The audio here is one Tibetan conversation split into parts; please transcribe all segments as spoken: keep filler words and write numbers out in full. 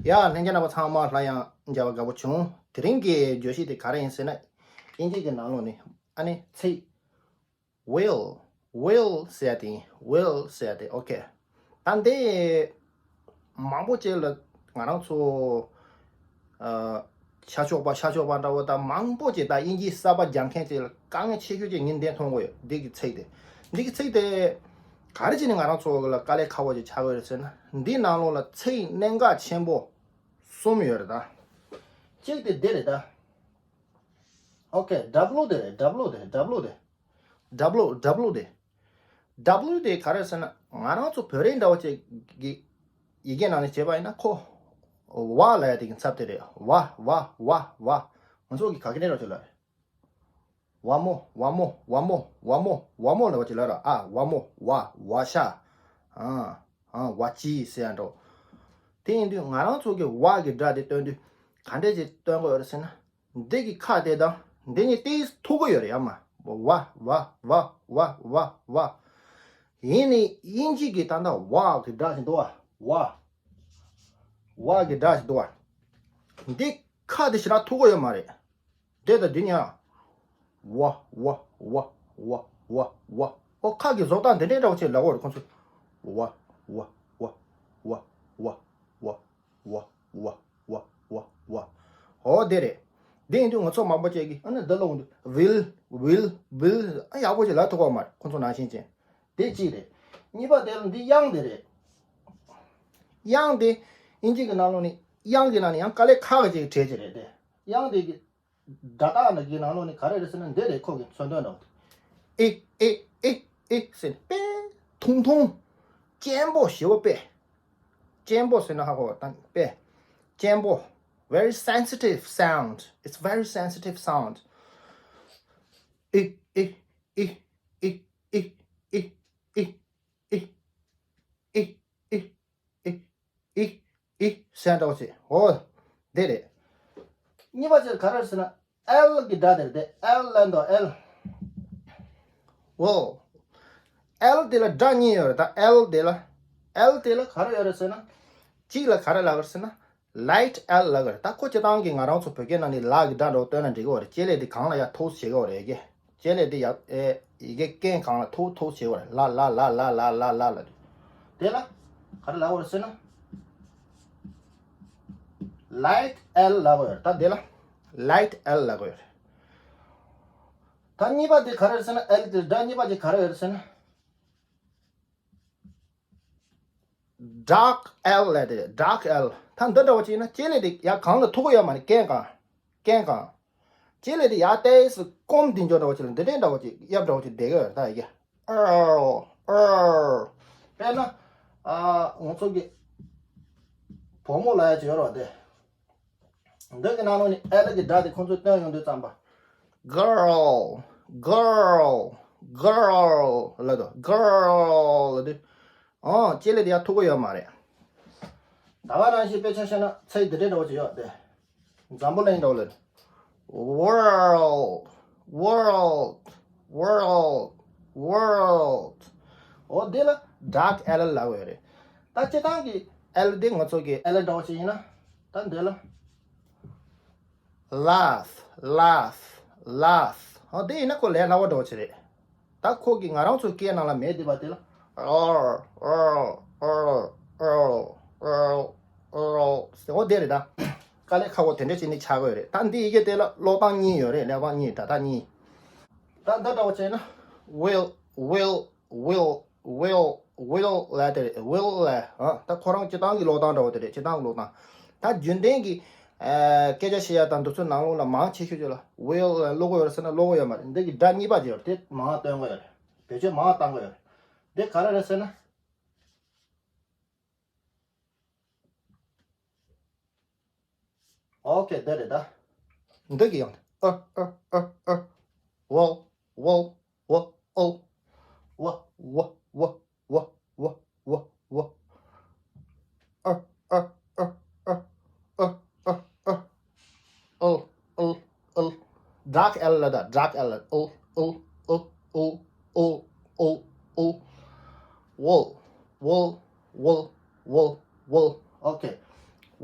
ཡ། ལྷན་རྒྱས་རྣམ་པ་ཚང་མ་སླར་ཡང་མཇལ་བ་དགའ་པོ་བྱུང་། དེ་རིང་གི་བརྗོད་གཞི་དེ་ག་རེ་ཡིན་ཟེར་ན། དབྱིན་ཇི་གི་ནང་ལོགས་ནས་ཨ་ནི་ཚིག will, will ཟེར་ཡ་དེ་ཡིན། will ཟེར་ཡ་དེ། ཨོ་ཁེ། ད་འདི་མང་པོ་ཅིག་ལ་ང་རང་ཚོ་ཨ་ཤར་ཕྱོགས་པ་ཤར་ཕྱོགས་པ་འདྲ་བོ་ད་མང་པོ་ཅིག་ད་དབྱིན་ཇིའི་གསར་པ་སྦྱང་མཁན་ཅིག་ལ་དཀའ་ངལ་ཆེ་ཤོས་ཅིག་ངས་འདི་མཐོང་གི་ཡོད། འདི་གི་ཚིག་དེ། འདི་གི་ཚིག་དེ་ག་རེ་བྱས་ནས་ང་རང་ཚོ་ལ་དཀའ་ལས་ཁག་པོ་ཅིག་ཆགས་ཀྱི་ཡོད་རེད་ཟེར་ན། འདི་ནང་ལོགས་ལ་ཚིག་གནད་འགག་ཆེན་པོ་གསུམ་ཡོད་རེད་ད། གཅིག་དེ་འདི་རེད་ད། ཨོ་ཁེ། W དེ་རེད། W དེ་རེད། W དེ། W W དེ། W དེ་ག་རེ་ཟེར་ན། ང་རང་ཚོ་བོད་རིགས་འདྲ་བོ་ཅིག་གི་ཡི་གེ་ནང་ནས་བྱས་པ་ཡིན་ན་ཁོ་ཝ་ལབ་ཡ་དེ་གི་ཚབ་དེ་རེད། ཝ་ཝ་ཝ་ཝ། ང་ཚོ་གི་ག་གེ་འདྲ་བོ་ཅིག་ལབ་རེད། ཝ་མོ་ཝ་མོ་ཝ་མོ་ཝ་མོ་ཝ་མོ་ལབ་པ་ཅིག་ལབ་ར། ཨ་ཝ་མོ། ཝ་ཝ་ཤ། ཨ་ཨ་ཝ་ཅི་ཟེར་ཡ་འདྲ་བོ། དེ་ཡིན་དུས་ང་རང་ཚོ་གི་ཝ་གི་སྒྲ་དེ་སྟོན་དུས་ག་འདྲས་ཅིག་སྟོན་དགོས་ཡོད་རེད་ཟེར་ན། འདི་གི་ཁ་དེ་དང་འདི་གཉིས་ཏོག་ཙམ་ཐུག་གི་ཡོད་རེད་ཡ་མ། ཝ་ཝ་ཝ་ཝ་ཝ་ཝ། ཡིན་ནའི་དབྱིན་ཇི་གི་ད་ལྟ་ཝ་གི་སྒྲ་ཞིག་འདུག་བ། ཝ། ཝ་གི་སྒྲ་ཞིག་འདུག་བ། འདི་ཁ་དེ་ཞེ་དྲག་ཐུག་གི་ཡོད་མ་རེད། འདི་དང་འདི་གཉིས། ཝ་ཝ་ཝ་ཝ་ཝ་ཝ། ཨོ་ཁ་གི་བཟོ་ལྟ་འདི་འདྲའི་འདྲ་བོ་ཅིག་ལབ་ཀྱི་ཡོད་རེད་ཁོང་ཚོས། ཝ་ཝ་ཝ་ཝ་ཝ་ཝ་ཝ། ཝ་ཝ་ཝ་ཝ་ཝ། ཨོ་དེ་རེད། དེ་ཡིན་དུས་ང་ཚོ་མང་པོ་ཅིག་གིས་ཨ་ནི་འདི་ལབ་འོང་དུས་ཝིལ་ཝིལ་ཝིལ། ཨ་ཡག་པོ་ཅིག་ལབ་ཐུབ་ཀྱི་ཡོད་མ་རེད་ཁོང་ཚོ་ནང་བཞིན་ཅན། དེ་གཅིག་རེད། གཉིས་པ་དེ་ལ་འདི་དབྱངས་དེ་རེད། དབྱངས་དེ་དབྱིན་ཇི་གི་ནང་ལོགས་ནས་དབྱངས་ཀྱི་ནང་ནས་ཡང་དཀའ་ལས་ཁག་ཅིག་གྲས་ཅིག་རེད་དེ། དབྱངས་དེ་གི་སྒྲ་རྟགས་འདི་གི་ནང་ལོགས་ནས་ག་རེ་རེད་ཟེར་ན་འདི་རེད། ཁོ་གི་མཚོན་དོན་འདྲ་བོ་དེ། ཨེ་ཨེ་ཨེ་ཨེ་ཟེར་ནས་དཔེ་ཐུང་ཐུང་། གཅེན་པོ་ཞེ་པོ་དཔེ། གཅེན་པོ་ཟེར་ན་ཧ་གོ་བ་དང་དཔེ། གཅེན་པོ། Very sensitive sound. It's very sensitive sound. ཨེ་ཨེ་ཨེ་ཨེ་ཨེ་ཨེ་ཨེ་ཨེ་ཨེ་ཨེ་ཨེ་ཨེ་ཨེ་ཟེར་འདྲ་བོ་ཅིག་འོ། དེ་རེད། གཉིས་པ་ཅིག་ག་རེ་ཟེར་ན། L གི་སྒྲ་དེ་རེད་དེ། L ལབ་འདུག L། འོ། L དེ་ལ་སྒྲ་གཉིས་ཡོད་རེད་ད། L དེ་ལ། L དེ་ལ་ག་རེ་ཡོད་རེད་ཟེར་ན། གཅིག་ལ་ག་རེ་ལབ་རེད་ཟེར་ན། Light L ལབ་ཀྱི་རེད། ད་ཁོ་སྤྱིར་བཏང་གི་ང་རང་ཚོ་བོད་སྐད་ནང་ནས་ལ་གི་སྒྲ་འདྲ་བོ་བཏོན་ན་འགྲིག་གི་རེད། ལྕེ་ལེ་དེ་གང་ལ་ཡ་ཐུག་བྱེད་ཀྱི་རེད་ཀྱེ། ལྕེ་ལེ་དེ་ཡ་ཨེ་ཡི་གེ་རྐན་གང་ལ་ཐུག་ཐུག་བྱེད་ཀྱི་རེད། ལ་ལ་ལ་ལ་ལ་ལ་ལ་ལ། དེ་ལ་ག་རེ་ལབ་ཀྱི་རེད་ཟེར་ན། Light L ལབ་ཀྱི་ཡོད་རེད། ད་དེ་ལ་Light L ལབ་ཀྱི་ཡོད་རེད། ད་གཉིས་པ་དེ་ག་རེ་རེད་ཟེར་ན། L དེ་སྒྲ་གཉིས་པ་དེ་ག་རེ་ཡོད་རེད་ཟེར་ན། Dark L ལབ་དེ་རེད། Dark L། ད་འདི་འདྲ་བོ་ཅིག་ན་ལྕེ་ལེ་དེ་ཡ་གང་ལ་ཐུག་གི་ཡོད་མ་རེད། རྐན་གང་། རྐན་གང་། ལྕེ་ལེ་དེ་ཡ་ཏོག་ཙམ་སྐོམ་དེ་འཇོག་འདྲ་བོ་ཅིག་ལ་འདི་འདྲའི་འདྲ་བོ་ཅིག་གཡབ་འདྲ་བོ་ཅིག་བསྡད་ཀྱི་ཡོད་རེད་ད་ཡ་གི། ཨོ་ཨོ། དཔེར་ན། ཨ་ང་ཚོ་གི་བུ་མོ་ལབ་ཡ་ཅིག་ཡོད་རེད་བ་དེ། འདི་གི་ནང་ལོགས་ནས་L གི་སྒྲ་དེ་ཁོང་ཚོས་བཏོན་ཡོང་དུས་ཙམ་པ། Girl, girl, girl ལབ་དུས། Girl ལབ་དུས། ཨང་། ལྕེ་ལེ་དེ་ཡ་ཐུག་གི་ཡོད་མ་རེད། ད་ག་ནང་བཞིན་དཔེ་ཆ་བཤད་ན་ཚིག་འདི་འདྲའི་འདྲ་བོ་ཅིག་ཡོད་དེ། འཛམ་བུ་གླིང་འདྲ་བོ་ལ། World, world, world, world. འོ་འདི་ལ་Dark L ལབ་ཀྱི་ཡོད་རེད། ད་སྤྱིར་བཏང་གི་L འདི་ང་ཚོ་གི་L འདྲ་བོ་ཅིག་ཡིན་ན། ད་འདི་ལ། Laugh, laugh, laugh. འོ་དེ་ཡིན་ན་ཁོ་ལས་སླ་བོ་འདྲ་བོ་ཅིག་རེད། ད་ཁོ་གི་ང་རང་ཚོའི་སྐད་ནང་ལ་མེད་བསྡད་པ་དེ་ལ། ཨོ་ཨོ་ཨོ་ཨོ་ཨོ་ཨོ། འོ་དེ་རེད་ད། དཀའ་ལས་ཁག་པོ་དེ་འདྲ་བྱས་ནས་ཆགས་ཀྱི་ཡོད་རེད། ད་འདི་ཡི་གེ་དེ་ལ་ཀློག་སྟངས་གཉིས་ཡོད་རེད། ཀློག་སྟངས་གཉིས། སྒྲ་རྟགས་གཉིས། ད་འདི་འདྲ་བོ་བྱས་ན། Will, will, will, will, will ལབ་དེ་རེད། Will ལབ། ཨ་ད་ཁོ་རང་སྤྱིར་བཏང་གི་ཀློག་སྟངས་འདྲ་བོ་དེ་རེད། སྤྱིར་བཏང་གི་ཀློག་སྟངས། ད་རྒྱུན་ལྡན་གྱི་ཨ་སྐད་ཆ་བཤད་ཡ་དང་འདི་ཚོའི་ནང་ལོགས་ལ་མང་ཆེ་ཤོས་ཅིག་ལ་will ལབ་ཀློག་གི་ཡོད་རེད་ཟེར་ན་ཀློག་གི་ཡོད་མ་རེད། འདི་གི་སྒྲ་གཉིས་པ་ཅིག་ཡོད་རེད། དེ་མང་བ་བཏོན་གི་ཡོད་རེད། བེད་སྤྱོད་མང་བ་བཏང་གི་ཡོད་རེད། འདི་ག་རེ་རེད་ཟེར་ན། ཨོ་ཁེ། འདི་རེད་ད། འདི་གི་ཡང་། ཨ་ཨ་ཨ་ཨ། ཝོ་ཝོ་ཝོ་ཨོ། ཝ་ཝ་ཝ་ཝ་ཝ་ཝ་ཝ། ཨ་ཨ་ཨ་ཨ་ཨ་ཨ་ཨ། ཨལ་ཨལ་ཨལ། Dark L ལ་ད། Dark L ལ། ཨལ་ཨལ་ཨལ་ཨོ་ཨོ་ཨོ་ཨོ། ཝོལ་ཝོལ་ཝོལ་ཝོལ། ཨོ་ཁེ།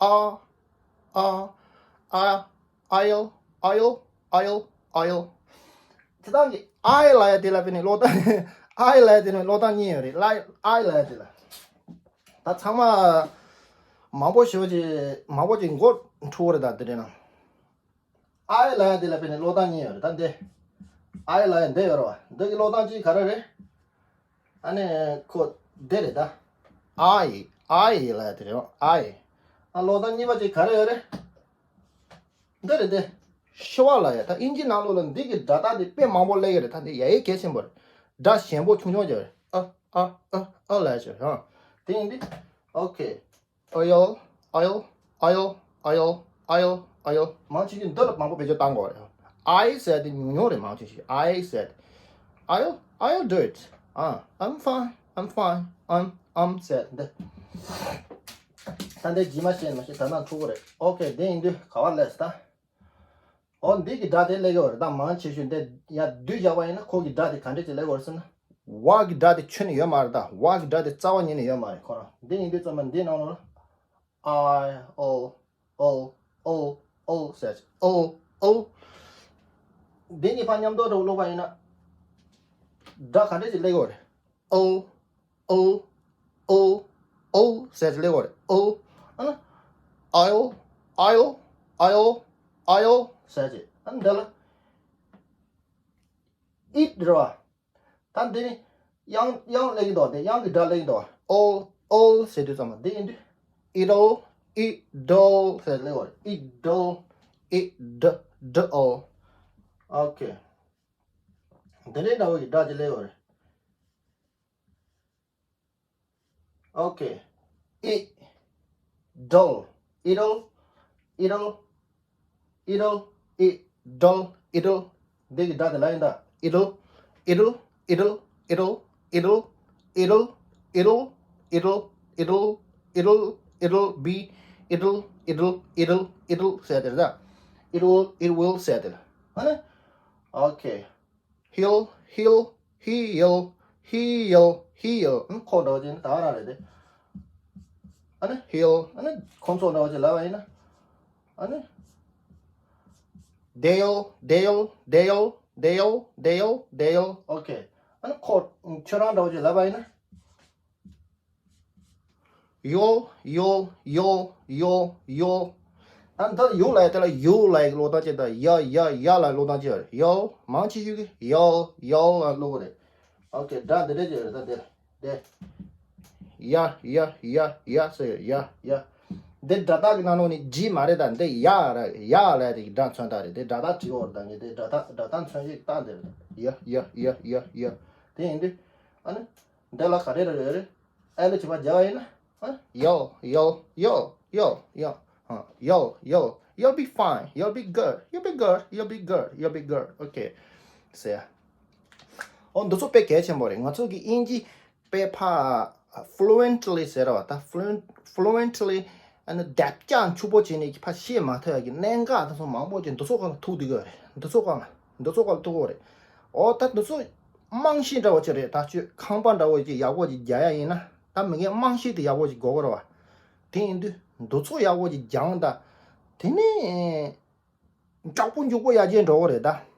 ཨ། ཨ། ཨ། ཨ། ཨ་ཡལ། ཨ་ཡལ། ཨ་ཡལ། ཨ་ཡལ། དེ་དང་གི་ཨའི་ལབ་ཡ་དེ་ལ་དཔེར་ན་ཀློག་སྟངས། ཨའི་ལབ་ཡ་དེ་ནི་ཀློག་སྟངས་གཉིས་ཡོད་རེད། ལ་ཨའི་ལབ་ཡ་དེ་ལ། ད་ཚང་མ་མང་པོ་ཞེ་པོ་ཅིག་མང་པོ་ཅིག་མགོ་འཁྲུག་གི་རེད། ད་དེ་འདྲ་ན། ཨའི་ལབ་ཡ་དེ་ལ་དཔེར་ན་ཀློག་སྟངས་གཉིས་ཡོད་རེད། ད་འདི་ཨའི་ལབ་ཡ་འདི་ཡོད་རེད་བ། འདི་གི་ཀློག་སྟངས་གཅིག་ག་རེ་རེད། ཨ་ནི་ཁོ་འདི་རེད་ད། ཨའི། ཨའི་ལབ་ཡ་དེ་རེད་བ། ཨའི། ཨ་ཀློག་སྟངས་གཉིས་པ་གཅིག་ག་རེ་ཡོད་རེད། འདི་རེད་དེ། ཤི་བ་ལབ་ཡ། ད་དབྱིན་ཇི་ནང་ལོགས་ལ་འདི་གི་སྒྲ་རྟགས་དེ་དཔེ་མང་པོ་སླེབས་ཀྱི་རེད། ད་འདི་ཡ་ཡི་གལ་ཆེན་པོ་རེད། སྒྲ་ཞན་པོ་ཆུང་ཆུང་ཅིག་རེད། ཨ་ཨ་ཨ་ཨ་ལབ་ཡ་ཅིག་རེད། ཨ་དེ་ཡིན་དུས། ཨོ་ཁེ། ཨ་ཡལ། ཨ་ཡལ། ཨ་ཡལ། ཨ་ཡལ། ཨ་ཡལ། ཨ་ཡལ། མང་ཆེ་ཤོས་འདི་ལ་མང་པོ་བེད་སྤྱོད་བཏང་དགོས་རེད། I said ཉུང་ཉུང་རེད། མང་ཆེ་ཤོས། I said. I'll, I'll do it. Uh, I'm fine. I'm fine. I'm, I'm said འདི། ད་འདི་རྗེས་མ་བཤད་ན་མ་ཤེས། ད་ནང་འཁྲུག་གི་རེད། ཨོ་ཁེ། དེ་ཡིན་དུས་ག་བ་ལས་ད། འོ་འདི་གི་སྒྲ་དེ་སླེབས་ཀྱི་ཡོད་རེད། ད་མང་ཆེ་ཤོས་འདི་ཡར་བསྡུས་བཞག་པ་ཡིན་ན་ཁོ་གི་སྒྲ་དེ་ག་འདྲས་ཅིག་སླེབས་ཀྱི་ཡོད་རེད་ཟེར་ན། ཝ་གི་སྒྲ་དེ་ཁྱོན་ནས་ཡོད་མ་རེད། ད་ཝ་གི་སྒྲ་དེ་རྩ་བ་ཉིད་ནས་ཡོད་མ་རེད་ཁོ་རང་། འདི་ཡིན་དུས་ཙམ་པ་འདི་ནང་ལོགས་ལ། I, O, O, O, O ཟེར། O, O། འདི་གཉིས་ཕར་མཉམ་དུ་འགྲོ་ཀློག་པ་ཡིན་ན། སྒྲ་ག་འདྲས་ཅིག་སླེབས་ཀྱི་ཡོད་རེད། O, O, O, O ཟེར་ཅིག་སླེབས་ཀྱི་ཡོད་རེད། O། ཨ་ན། I'll, I'll, I'll, I'll ཟེར་ཅིག་ཨ་ནི་འདི་ལ། It རེད་བ། ད་འདི་ནི་དབྱངས་དབྱངས་སླེབས་ཀྱི་འདུག་བ། དེ་དབྱངས་ཀྱི་སྒྲ་སླེབས་ཀྱི་འདུག་བ། ཨོ་ཨོ་ཟེར་དུས་ཙམ་པ་འདི་ཡིན་དུས། It'll, it'll ཟེར་སླེབས་པ་རེད། It'll, it, d, d, o. Okay. འདི་འདྲའི་འདྲ་བོ་ཡི་སྒྲ་ཅིག་སླེབས་པ་རེད། Okay. It, dull, it'll, it'll, it'll, it, dull, it'll. འདི་གི་སྒྲ་དེ་ལ་ཡིན་ད། It'll, it'll, it'll, it'll, it'll, it'll, it'll, it'll, it'll, it'll, it'll, it'll be, it'll, it'll, it'll, it'll ཟེར་དེ་རེད་ད། It will, it will ཟེར་དེ་རེད། ཨ་ནི། Okay. Heel, heel, heel, heel, heel. ཨ་ནི་ཁོ་འདྲ་བ་ཅིག་ནི་ད་རང་རེད་དེ། ཨ་ནི་heel. ཨ་ནི་ཁོ་ཚོ་འདྲ་བ་ཅིག་ལབ་པ་ཡིན་ན། ཨ་ནི། Dale, Dale, Dale, Dale, Dale, Dale. Okay. ཨ་ནི་ཁོ་ཁྱོད་རང་འདྲ་བ་ཅིག་ལབ་པ་ཡིན་ན། Yo, yo, yo, yo, yo. ད་འདི་you ལབ་ཡ་དེ་ལ་you ལབ་ཡ་གི་ཀློག་སྟངས་ཅིག་དང་ཡ་ཡ་ཡ་ལབ་ཀློག་སྟངས་ཅིག་ཡོད་རེད། Yo མང་ཆེ་ཤོས་ཀྱིས་yo yo ལབ་ཀློག་གི་རེད། Okay, སྒྲ་འདི་འདྲ་ཅིག་ཡོད་རེད། ད་འདི་འདི། ཡ་ཡ་ཡ་ཡ་ཟེར་ཡ་ཡ། འདི་སྒྲ་རྟགས་ཀྱི་ནང་ལོགས་ནས་G མ་རེད། ད་འདི་ཡ་རེད། ཡ་ལབ་ཡ་དེ་གི་སྒྲ་མཚོན་རྟགས་རེད། འདི་སྒྲ་རྟགས་བྲིས་ཡོད་རེད། ད་ངས་འདི་སྒྲ་རྟགས་སྒྲ་རྟགས་མཚོན་བྱེད་ཀྱི་རྟགས་འདི་རེད། ཡ་ཡ་ཡ་ཡ་ཡ། དེ་ཡིན་དུས། ཨ་ནི། འདི་ལ་ག་རེ་རེ་རེ་རེ། ཨེ་ལ་བྱེད་པ་རྒྱག་པ་ཡིན་ན། ཨ། Yo, yo, yo, yo, yo, yo, yo. Huh, yo, yo, you'll be fine. You'll be good. You'll be good. You'll be good. Okay. ཟེར་ཡ། ཨོ་འདི་ཚོ་དཔེ་གལ་ཆེན་པོ་རེད། ང་ཚོ་གི་དབྱིན་ཇི་དཔེ་ཕ་fluently ཟེར་བ་ད་fluent fluently ཨ་ནི་རྒྱབ་ལྗང་ཕྱུག་པོ་བྱས་ནས་ཕ་ཤེས་མ་ཐུབ་ཡ་གི་གནད་འགག་དེ་ཚོ་མང་པོ་ཅིག་འདི་ཚོ་སྒང་ལ་ཐུག་བསྡད་ཀྱི་ཡོད་རེད། འདི་ཚོ་སྒང་ལ་འདི་ཚོ་སྒང་ལ་ཐུག་གི་ཡོད་རེད། ཨོ་ད་འདི་ཚོ་རྨང་གཞི་འདྲ་བོ་ཅིག་རེད། ད་ཁྱོད་ཁང་པ་འདྲ་བོ་ཅིག་ཡག་པོ་ཅིག་རྒྱག་ཡ་ཡིན་ན་ད་མི་ངན་རྨང་གཞི་དེ་ཡག་པོ་ཅིག་དགོས་ཀྱི་རེད་བ། དེ་ཡིན་དུས་འདི་ཚོ་ཡག་པོ་ཅིག་སྦྱངས་ད། དེ་ནས་མགྱོགས་པོ་མགྱོགས་པོ་ཡར་རྒྱས་འགྲོ་གི་རེད་ད།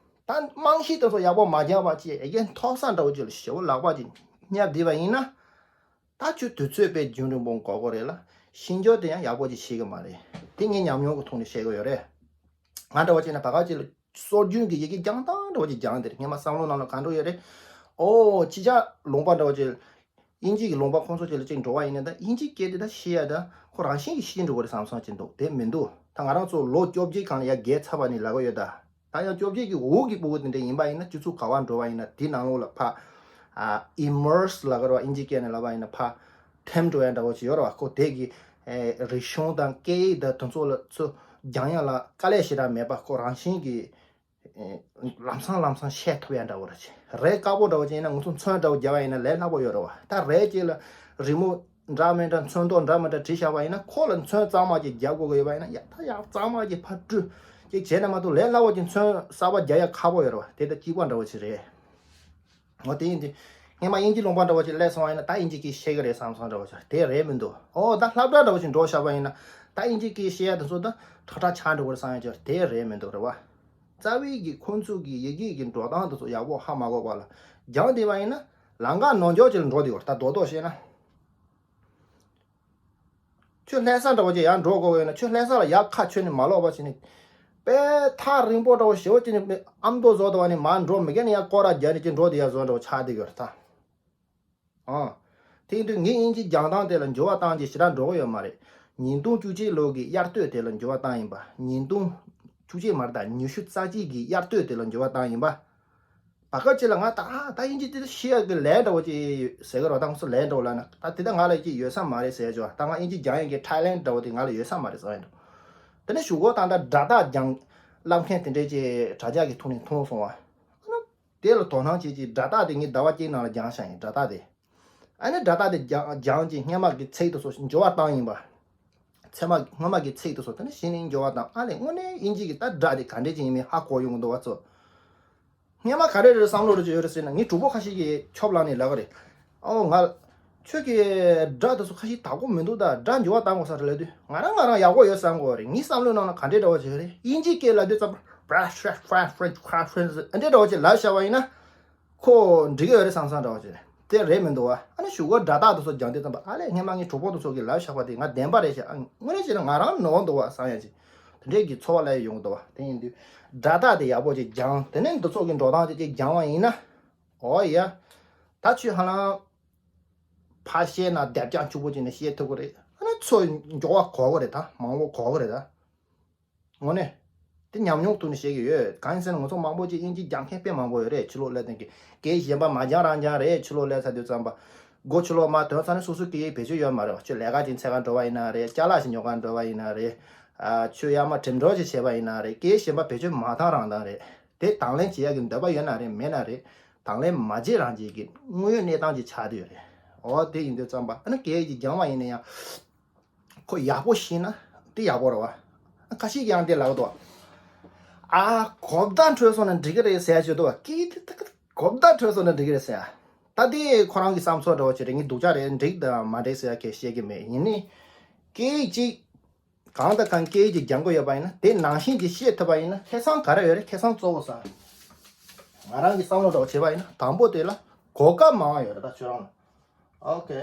ད་རྨང་གཞི་དེ་ཚོ་ཡག་པོ་མ་སྦྱངས་པ་ཅིག་ཡ་གི་མཐོ་ས་འདྲ་བོ་ཅིག་ལ་ཞེ་པོ་ལག་པ་ཅིག་བསྙབས་བསྡད་པ་ཡིན་ན། ད་ཁྱོད་དུས་ཚོད་དཔེ་རྒྱུན་རིང་པོ་འགོར་གི་རེད་ལ། ཤེས་འཇོག་དེ་ཡང་ཡག་པོ་ཅིག་ཤེས་གི་མ་རེད། དེ་ངས་ཉམས་མྱོང་གི་ཐོག་ནས་བཤད་གི་ཡོད་རེད། ང་འདྲ་བོ་བྱས་ན་བར་སྐབས་ཅིག་ལ་སྲོལ་རྒྱུན་གྱི་ཡི་གེ་རྒྱང་ཐག་འདྲ་བོ་ཅིག་སྦྱངས་དེ་རེད། སྔོན་མ་བསམ་བློ་ནང་ལ་ག་འདྲ་ཡོད་རེད། ཨོ་ཅི་བྱ་ལུང་པ་འདྲ་བོ་ཅིག་དབྱིན་ཇི་གི་ལུང་པ་ཁོང་ཚོ་ཅིག་ལ་ཅིག་འགྲོ་བ་ཡིན་ན་ད་དབྱིན་ཇི་སྐད་དེ་ད་ཤེས་ཡ་ད་ཁོ་རང་བཞིན་གྱིས་ཤེས་འགྲོ་གི་རེད་བསམ་བསམ་ཅིག་འདུག་དེ་མི་འདུག་ད་ང་རང་ཚོ་ལོ་བཅོ་བརྒྱད་སྒང་ལ་ཡ་བརྒལ་ཚར་བ་ནས་ལབ་གི་ཡོད་ད། ད་ཡང་བཅོ་བརྒྱད་ཀྱི་འོག་གི་ཕྲུ་གུ་དེ་འདྲ་ཡིན་པ་ཡིན་ན་སྤྱི་ཚོགས་ག་བར་འགྲོ་བ་ཡིན་ན་དེ་ནང་ལོགས་ལ་ཕ་ཨ་immerse ལབ་གི་རེད་བ། དབྱིན་ཇི་སྐད་ནས་ལབ་པ་ཡིན་ན་ཕ་ཐིམ་འགྲོ་ཡ་འདྲ་བོ་ཅིག་ཡོད་རེད་བ། ཁོ་དེ་གི་ཨེ་རིག་གཞུང་དང་སྐད་ཡིག་དང་དེ་ཚོ་ལ་ཚོ་སྦྱང་ཡ་ལ་དཀའ་ལས་ཞེ་དྲག་མེད་པ་ཁོ་རང་བཞིན་གྱིས་ཨེ་ལམ་སང་ལམ་སང་བཤད་ཐུབ་ཡ་འདྲ་བོ་རེད་ཅེ། རས་དཀར་པོ་འདྲ་བོ་ཅིག་ཡིན་ན་ང་ཚོ་ཚོན་འདྲ་བོ་རྒྱག་པ་ཡིན་ན་ལས་སླ་པོ་ཡོད་རེད་བ། ད་རས་ཅིག་ལ་རི་མོ་འདྲ་མི་འདྲ་ཚོན་མདོག་འདྲ་མི་འདྲ་བྲིས་བཞག་པ་ཡིན་ན་ཁོ་ལ་ཚོན་གཙང་མ་ཅིག་རྒྱག་དགོས་ཀྱི་ཡོད་པ་ཡིན་ན་ཡ་ད་ཡ་གཙང་མ་ཅིག་ཕར་བཀྲུས་ཅིག་བྱས་ན་མ་གཏོགས་ལས་སླ་བོ་ཅིག་ཚོན་གསར་པ་རྒྱག་ཡ་ཁག་པོ་ཡོད་རེད་བ། དེ་ལྟ་སྐྱིད་པ་འདྲ་བོ་ཅིག་རེད། འོ་དེ་ཡིན་དུས་སྔོན་མ་དབྱིན་ཇི་ལུང་པ་འདྲ་བོ་ཅིག་སླེབས་སོང་བ་ཡིན་ན་ད་དབྱིན་ཇི་སྐད་ཤེས་ཀྱི་རེད་བསམ་སོང་འདྲ་བོ་ཅིག་དེ་རེད་མི་འདུག་ཨོ་ད་སློབ་གྲྭ་འདྲ་བོ་ཅིག་འགྲོ་བཞག་པ་ཡིན་ན་ད་དབྱིན་ཇི་སྐད་ཤེས་ཡ་དེ་ཚོ་ད་ཁྲ་ཁྲ་ཆགས་འགྲོ་གི་རེད་བསམ་ཡ་ཅིག་དེ་རེད་མི་འདུག་རེད་བ། རྩ་བའི་གི་ཁོང་ཚོ་གི་ཡི་གེ་གི་འགྲོ་སྟངས་དེ་ཚོ་ཡག་པོ་ཧ་མ་གོ་བ་ལ་སྦྱངས་བསྡད་པ་ཡིན་ན་ལམ་ཁ་ནོར་འཇོག་ཅིག་ལ་འགྲོ་བསྡད་ཡོད་རེད། ད་རྡོག་རྡོག་བཤད་ན། ཁྱོད་ལྷ་ས་འདྲ་བོ་ཅིག་ཡར་འགྲོ་དགོས་ཡོད་ན་ཁྱོད་ལྷ་ས་ལ་ཡར་ཁ་ཁྱོན་ནས་མ་ལོག་པ་བྱས་ནས། དཔེ་ཐག་རིང་པོ་འདྲ་བོ་ཞེ་བོ་ཅིག་ནས་ཨ་མདོ་བཟོ་དང་བ་ནས་མར་འགྲོ་མི་དགོས་ནས་ཡར་སྐོར་ར་རྒྱག་ནས་ཅིག་འགྲོ་བསྡད་ཡ་བཟོ་འདྲ་བོ་ཆགས་བསྡད་ཡོད་རེད་ད། ཨང་། དེ་ཡིན་དུས་ངས་དབྱིན་ཇི་སྦྱང་སྟངས་དེ་ལ་འགྱུར་བ་བཏང་རྗེས་ཞེ་དྲག་འགྲོ་གི་ཡོད་མ་རེད། ཉིས་སྟོང་བཅུ་གཅིག་ལོ་གི་དབྱར་སྟོད་དེ་ལ་འགྱུར་བ་བཏང་ཡིན་པ། ཉིས་སྟོང་བཅུ་གཅིག་མ་རེད་ད། ཉི་ཤུ་རྩ་གཅིག་གི་དབྱར་སྟོད་དེ་ལ་འགྱུར་བ་བཏང་ཡིན་པ། བར་སྐབས་ཅིག་ལ་ང་ད་ཨ་ད་དབྱིན་ཇི་དེ་ཤེས་ཡག་གི་ལས་འདྲ་བོ་ཅིག་ཟེར་གི་རེད་བ། ད་ང་ཚོ་ལས་འདྲ་བོ་ལབ་ན་ད་དེ་ད་ང་ལ་ཅིག་ཡོད་ས་མ་རེད་ཟེར་ཅོ། ད་ང་དབྱིན་ཇི་སྦྱང་ཡག་གི་ཐའི་ལེན་འདྲ་བོ་དེ་ང་ལ་ཡོད་ས་མ་རེད་ཟེར་ཡ་འདྲ། དེ་ནས་གཞུག་གུ་ད་ལྟ་སྒྲ་རྟགས་སྦྱང་བསླབ་མཁན་དེ་འདྲས་ཅིག་དྲ་རྒྱ་གི་ཐོག་ནས་མཐོང་སོང་བ། ཨ་ནི་དེ་ལ་དོ་སྣང་བྱེད་ཅིག་སྒྲ་རྟགས་དེ་ངས་ཟླ་བ་གཅིག་ནང་ལ་སྦྱངས་བཞག་ཡིན་སྒྲ་རྟགས་དེ། ཨ་ནི་སྒྲ་རྟགས་དེ་སྦྱང་སྦྱངས་ཅིག་སྔོན་མ་གི་ཚིག་དེ་ཚོ་འགྱུར་བ་བཏང་ཡིན་པ། ཚད་མ་སྔོན་མ་གི་ཚིག་དེ་ཚོ་དེ་ནི་གཞི་ནས་འགྱུར་བ་བཏང་ཨ་ལས་དངོས་གནས་དབྱིན་ཇི་གི་ད་སྒྲ་དེ་ག་འདྲས་ཅིག་ཡིན་མིན་ཧ་གོ་ཡོང་གི་འདུག་བ་ཚོ། སྔོན་མ་ག་རེ་རེད་བསམ་བློ་རེ་ཅིག་ཡོད་རེད་ཟེར་ན་ངའི་གྲོགས་པོ་ཁ་ཤས་ཀྱིས་ཆོབ་ལངས་ནས་ལབ་གི་རེད། ཨོ་ང་། ཁྱོད་ཀྱི་སྒྲ་དེ་ཚོ་ཁ་ཤས་དག་པོ་མི་འདུག་ད་སྒྲ་འགྱུར་བ་བཏང་དགོས་ས་རེད་ལབ་དུས་ང་རང་ང་རང་ཡག་པོ་ཡོད་བསམ་གི་རེད། ངའི་བསམ་བློའི་ནང་ན་ག་འདྲས་འདྲ་བོ་ཅིག་རེད། དབྱིན་ཇིའི་སྐད་ལབ་དུས་ཙམ་པ་ཨ་འདྲས་འདྲ་བོ་ཅིག་ལབ་བཞག་པ་ཡིན་ན། ཁོ་འགྲིག་གི་ཡོད་རེད་བསམ་བསམ་འདྲ་བོ་ཅིག་རེད། དེ་རེད་མི་འདུག་བ། ཨ་ནི་གཞུག་གུ་སྒྲ་རྟགས་དེ་ཚོ་སྦྱངས་དུས་ཙམ་པ་ཨ་ལས་སྔོན་མ་ངའི་གྲོགས་པོ་དེ་ཚོ་གིས་ལབ་བཞག་པ་དེ་ང་བདེན་པ་རེད་ཤག་ཨ་དངོས་གནས་བྱས་ན་ང་རང་ནོར་འདུག་བ་བསམ་ཡ་ཅིག་དེ་འདྲས་ཀྱི་ཚོར་བ་སླེབས་ཡོང་གི་འདུག་བ། དེ་ཡིན་དུས་སྒྲ་རྟགས་དེ་ཡག་པོ་ཅིག་སྦྱངས་དེ་ནས་འདི་ཚོ་གི་འགྲོ་སྟངས་ཅིག་ཅིག་སྦྱངས་པ་ཡིན་ན། ཨོ་ཡ། ད་ཁྱོད་ཧ་ལམ་ཕར་བཤད་ན་སྡེབ་སྦྱང་ཕྱུག་པོ་ཅིག་ནས་བཤད་ཐུབ་ཀྱི་རེད། ཨ་ནི་ཚོ་མགྱོགས་པ་གོ་གི་རེད་ད། མང་པོ་གོ་གི་རེད་ད། དངོས་གནས། དེ་ཉམས་མྱོང་ཐོག་ནས་བཤད་ཀྱི་ཡོད། གང་ཡིན་ཟེར་ན་ང་ཚོ་མང་པོ་ཅིག་དབྱིན་ཇི་སྦྱང་མཁན་དཔེ་མང་པོ་ཡོད་རེད། ཕྱི་ལོགས་སླེབས་དུས་ཀྱི་སྐད་གཞན་པ་མ་སྦྱང་རང་སྦྱང་རེད། ཕྱི་ལོགས་སླེབས་ཚར་དུས་ཙམ་པ། སྒོ་ཕྱི་ལོགས་མར་ཐོན་ཚར་ནས་སོ་སོའི་སྐད་ཡིག་བེད་སྤྱོད་ཡོད་མ་རེད་བ། ཁྱོད་ལས་ཀ་ཅིག་འཚོལ་ག་འགྲོ་བ་ཡིན་ན་རེད། ཅ་ལག་ཞིག་ཉོ་ག་འགྲོ་བ་ཡིན་ན་རེད། ཨ་ཁྱོད་ཡར་མར་འགྲིམ་འགྲུལ་ཅིག་བྱས་པ་ཡིན་ན་རེད། སྐད་གཞན་པ་བེད་སྤྱོད་མ་བཏང་རང་བཏང་རེད། དེ་དང་ལེན་བྱེད་ཡག་གི་འདོད་པ་ཡོད་ན་རེད་མེད་ན་རེད། དང་ལེན་མ་བྱེད་རང་བྱེད་ཀྱི་དངོས་ཡོད་གནས་སྟངས་ཅིག་ཆགས་བསྡད་ཡོད་རེད། འོ་དེ་ཡིན་དུས་ཙམ་པ་ཨ་ནི་སྐད་ཡིག་ཅིག་སྦྱངས་པ་ཡིན་ན་ཡང་། ཁོ་ཡག་པོ་ཤེས་ན་དེ་ཡག་པོ་རེད་བ། ཁ་ཤས་ཀྱིས་ཡང་དེ་ལབ་འདུག་ཨ་གོ་བརྡ་འཕྲོད་སོང་ན་འགྲིག་གི་རེད་ཟེར་ཡ་ཅིག་འདུག་བ། སྐད་དེ་ད་གོ་བརྡ་འཕྲོད་སོང་ན་འགྲིག་གི་རེད་ཟེར་ཡ། ད་དེ་ཁོ་རང་གི་བསམ་ཚུལ་འདྲ་བོ་ཅིག་རེད། ངས་སྡུག་ཅག་རེད་འགྲིག་དང་མ་འགྲིག་ཟེར་ཡ་གས་བཤད་ཀྱི་མེད། ཡིན་ནའི་སྐད་ཅིག་གང་དང་གང་སྐད་ཅིག་སྦྱང་གི་ཡོད་པ་ཡིན་ན། དེ་ནང་བཞིན་གྱི་ཤེས་ཐུབ་པ་ཡིན་ན་ཁེ་བཟང་ག་རེ་ཡོད་རེད། ཁེ་བཟང་གཙོ་བོ་ས། ང་རང་གི་བསམ་བློ་འདྲ་བོ་བྱས་པ་ཡིན་ན། དང་པོ་དེ་ལ་གོ་སྐབས་མང་བ་ཡོད་རེད། ད་ཁྱོད་རང་ལ། ཨོ་ཁེ།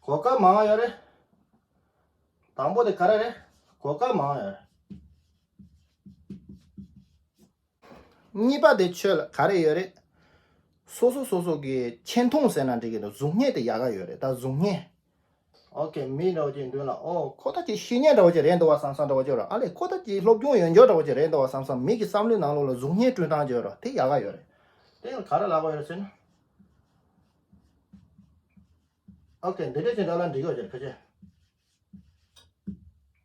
གོ་སྐབས་མང་བ་ཡོད་རེད། དང་པོ་དེ་ག་རེ་རེད། གོ་སྐབས་མང་བ་ཡོད་རེད། གཉིས་པ་དེ་ཁྱོད་ལ་ག་རེ་ཡོད་རེད། སོ་སོ་སོ་སོ་གི་ཆེ་མཐོང་ཟེར་ན་འགྲིག་གི་འདུག་གཟུགས་བརྙན་དེ་ཡག་ག་ཡོད་རེད། ད་གཟུགས་བརྙན། ཨོ་ཁེ། མི་འདྲ་བོ་ཅིག་མདུན་ལ་ཨོ་ཁོ་ད་ཅིག་ཤེས་མཁན་འདྲ་བོ་ཅིག་རེད་འདུག་བ་བསམ་བསམ་འདྲ་བོ་ཅིག་རེད། ཨ་ལས་ཁོ་ད་ཅིག་སློབ་སྦྱོང་ཡོད་འཇོག་འདྲ་བོ་ཅིག་རེད་འདུག་བ་བསམ་བསམ་མི་གི་བསམ་བློའི་ནང་ལོགས་ལ་གཟུགས་བརྙན་བསྐྲུན་སྟངས་ཅིག་ཡོད་རེད། དེ་ཡང་ག་རེ་ལབ་དགོས་ཡོད་རེད་ཟེར་ན། ཨོ་ཁེ། འདི་འདྲ་ཅིག་འདྲ་ལ་འགྲིག་ཡོད་ཅིག་ཕལ་ཆེར།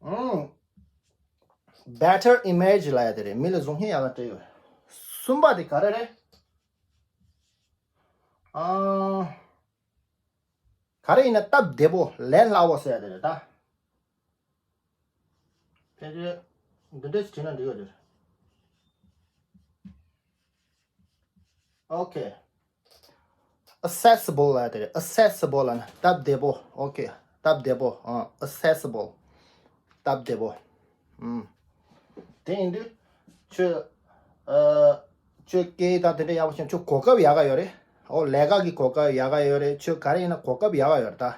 ཨང་། Better image ལབ་ཡ་དེ་རེད། མི་ལ་གཟུགས་བརྙན་ཡག་ག་སྤྲད་ཡོད། གསུམ་པ་དེ་ག་རེ་རེད། ཨང་། ག་རེ་ཡིན་ན་སྟབས་བདེ་པོ་ལས་སླ་བོ་ཟེར་ཡ་དེ་རེད་ད། ཕལ་ཆེར་འདི་འདྲས་བྲིས་ན་འགྲིག་གི་རེད། ཨོ་ཁེ། Accessible ལབ་དེ་རེད། Accessible ལབ་ན་སྟབས་བདེ་པོ། ཨོ་ཁེ། སྟབས་བདེ་པོ། ཨ། Accessible སྟབས་བདེ་པོ། ཨུམ། དེ་ཡིན་དུས་ཁྱོད། ཨ། ཁྱོད་སྐད་དང་དེ་འདྲ་ཡག་པོ་བྱུང་། ཁྱོད་གོ་སྐབས་ཡག་ག་ཡོད་རེད། ཨོ་ལས་ཀ་གི་གོ་སྐབས་ཡག་ག་ཡོད་རེད། ཁྱོད་ག་རེ་ཡིན་ན་གོ་སྐབས་ཡག་ག་ཡོད་རེད་ད།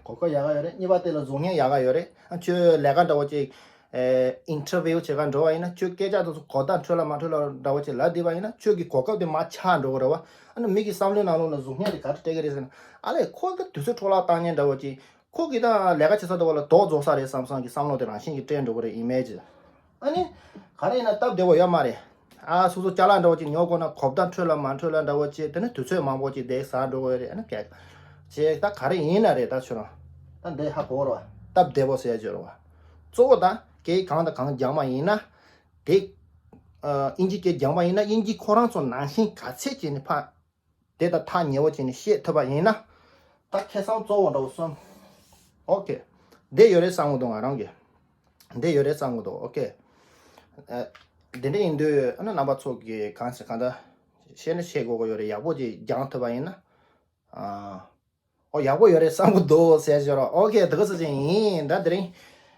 གོ་སྐབས་ཡག་ག་ཡོད་རེད། གཉིས་པ་དེ་ལ་གཟུགས་བརྙན་ཡག་ག་ཡོད་རེད། ཨ། ཁྱོད་ལས་ཀ་འདྲ་བོ་ཅིག་ཨེ། interview བྱེད་ག་འགྲོ་བ་ཡིན་ན། ཁྱོད་སྐད་ཆ་དེ་ཚོ་གོ་བརྡ་འཕྲོད་ལ་མ་འཕྲོད་ལ་འདྲ་བོ་ཅིག་ལབ་བསྡད་པ་ཡིན་ན། ཁྱོད་ཀྱི་གོ་སྐབས་དེ་མར་ཆག་འགྲོ་གི་རེད་བ། ཨ་ནི་མི་གི་བསམ་བློའི་ནང་ལོགས་ལ་གཟུགས་བརྙན་དེ་ག་རེ་སྤྲད་ཀྱི་རེད་ཟེར་ན། ཨ་ལས་ཁོ་གི་དུས་ཚོད་འཕྲོ་བརླག་བཏང་མཁན་འདྲ་བོ་ཅིག་ཁོ་གི་ད་ལས་ཀ་བྱེད་ས་དེ་བ་ལ་དོགས་རྫོགས་ས་རེད་བསམ་བསམ་གྱི་བསམ་བློ་དེ་རང་བཞིན་གྱིས་སྤྲད་འགྲོ་གི་རེད། image། ཨ་ནི་ག་རེ་ཡིན་ན་སྟབས་བདེ་བོ་ཡོད་མ་རེད། ཨ། སོ་སོ་ཅ་ལག་འདྲ་བོ་ཅིག་ཉོ་དགོས་ན་གོ་བརྡ་འཕྲོད་ལ་མ་འཕྲོད་ལ་འདྲ་བོ་ཅིག་དེ་ནི་དུས་ཚོད་མང་པོ་ཅིག་དེ་ཟ་འགྲོ་གི་རེད། ཨ་ནི་ག་ཅིག་ད་ག་རེ་ཡིན་ན་རེད། ད་ཁྱོད་རང་ད་འདི་ཧ་གོ་རོ། སྟབས་བདེ་བོ་ཟེར་ཡ་ཅིག་ཡོད་རོ། གཙོ་བོ་ད་སྐད་གང་དང་གང་སྦྱངས་པ་ཡིན་ན། དེ་ཨ། དབྱིན་ཇི་སྐད་སྦྱངས་པ་ཡིན་ན་དབྱིན་ཇི་ཁོ་རང་ཚོ་ནང་བཞིན་ག་ཚད་ཅིག་ནི་ཕ། དེ་ད་ཐག་ཉེ་བོ་བྱས་ནས་ཤེས་ཐུབ་པ་ཡིན་ན། ད་ཁེ་བཟང་གཙོ་བོ་འདྲ་བོ་གསུམ། ཨོ་ཁེ། འདི་ཡོད་རེད་བསམ་གི་འདུག་ང་རང་གིས། འདི་ཡོད་རེད་བསམ་གི་འདུག་ཨོ་ཁེ། ཨ། འདི་འདྲ་ཡིན་དུས་ཨ་ནི་རྣམ་པ་ཚོ་གིས་གང་ཞིག་གང་ལྟར་ཤེས་ན་ཤེས་དགོས་ཀྱི་ཡོད་རེད། ཡག་པོ་ཅིག་སྦྱང་ཐུབ་པ་ཡིན་ན། ཨ། ཨོ་ཡག་པོ་ཡོད་རེད་བསམ་གི་འདུག་ཟེར་ཞོར། ཨོ་ཁེ། དེ་ག་ཚོད་ཅིག་ཡིན། ད་དེ་རིང་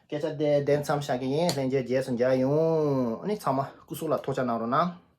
སྐད་ཆ་དེ་དེ་མཚམས་བཞག་གི་ཡིན། ལྷན་རྒྱས་རྗེས་སུ་མཇལ་ཡོང་། ཨ་ནི་ཚང་མ་སྐུ་གཟུགས་ལ་ཐུགས་ཅག་གནང་རོགས་གནང་།